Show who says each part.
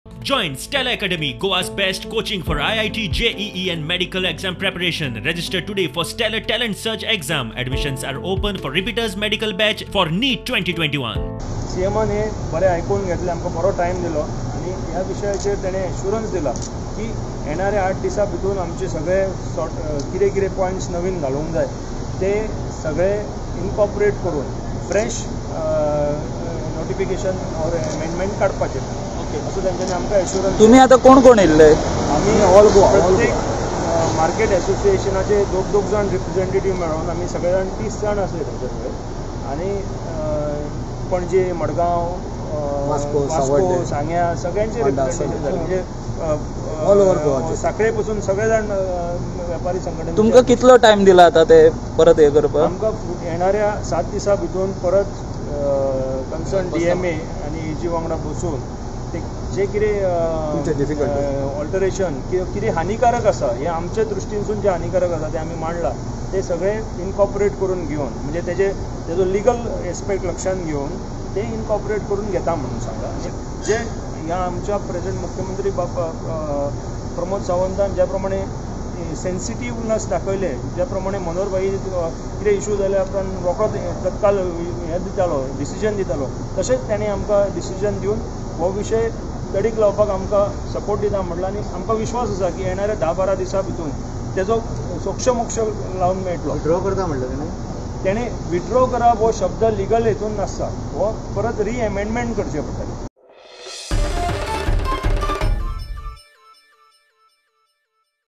Speaker 1: Join Stella Academy, Goa's best coaching for IIT, JEE and medical exam preparation. Register today for Stellar Talent Search exam. Admissions are open for repeaters medical batch for NEET 2021.
Speaker 2: सीएमान हे बरें आयकून घेतलें, आमकां बरो time दिलो आनी ह्या विशयाचेर ताणें एश्युरन्स दिला की येणाऱ्या 8 दिसां भितून आमचे सगळे सॉर्ट कितें कितें पॉयंट्स नवीन घालूंक जाय ते सगळे इनकॉपरेट करून फ्रेश नोटिफिकेशन ऑर एमेंडमेंट काडपाचें असो तेंच्यांनी आमकां एश्युरन्स.
Speaker 3: तुमी आतां कोण कोण येयल्ले?
Speaker 2: आमी
Speaker 4: ऑल गोवा,
Speaker 2: प्रत्येक मार्केट एसोसिएशनाचे दोग दोग जाण रिप्रेझेंटेटीव मेळोन आमी सगळे जाण 30 जाण आसले तेंच्या कडेन आनी पणजे, मडगांव,
Speaker 4: वास्को,
Speaker 2: वास्को, सांग्या सगळ्यांचे
Speaker 4: होंडा,
Speaker 2: रिप्रेझेंटेशन जालें. म्हणजे
Speaker 4: ऑल ओव्हर गोवा.
Speaker 2: साखळे पसून सगळे जाण वेपारी संघटन.
Speaker 3: तुमकां कितलो टायम दिला आतां ते परत हे करपाक?
Speaker 2: आमकां येणाऱ्या 7 दिसां भितून परत कन्सर्न DMA आनी EG वांगडा बसून ते जे कितें ऑल्टरेशन कितें हानिकारक आसा हें आमच्या दृश्टीनसून जें हानिकारक आसा तें आमी मांडलां ते सगळे इनकॉपरेट करून घेवन म्हणजे तेजो लिगल एस्पेक्ट लक्षांत घेवन ते इनकॉपरेट करून घेता म्हणून सांगला. जे ह्या आमच्या प्रेझेंट मुख्यमंत्री बाबा प्रमोद सावंतान ज्या प्रमाणे सेन्सिटिवनस दाखयलें, ज्या प्रमाणे मनोहर भाई कितें इशू जाल्या उपरांत रोखडोच तत्काल हें दितालो, डिसिजन दितालो, तशेंच ताणें आमकां डिसिजन दिवन हो विशय तडीक लावपाक आमकां सपोर्ट दिता म्हटलां आनी आमकां विश्वास आसा की येणाऱ्या 10-12 दिसां भितून तेजो सोक्षमोक्ष लावन मेळटलो.
Speaker 4: विड्रॉ करता म्हणलें तेणें?
Speaker 2: तेणें विड्रॉ करप हो शब्द लिगल हेतून नासता, हो परत रिएमेंडमेंट करचें पडटलें.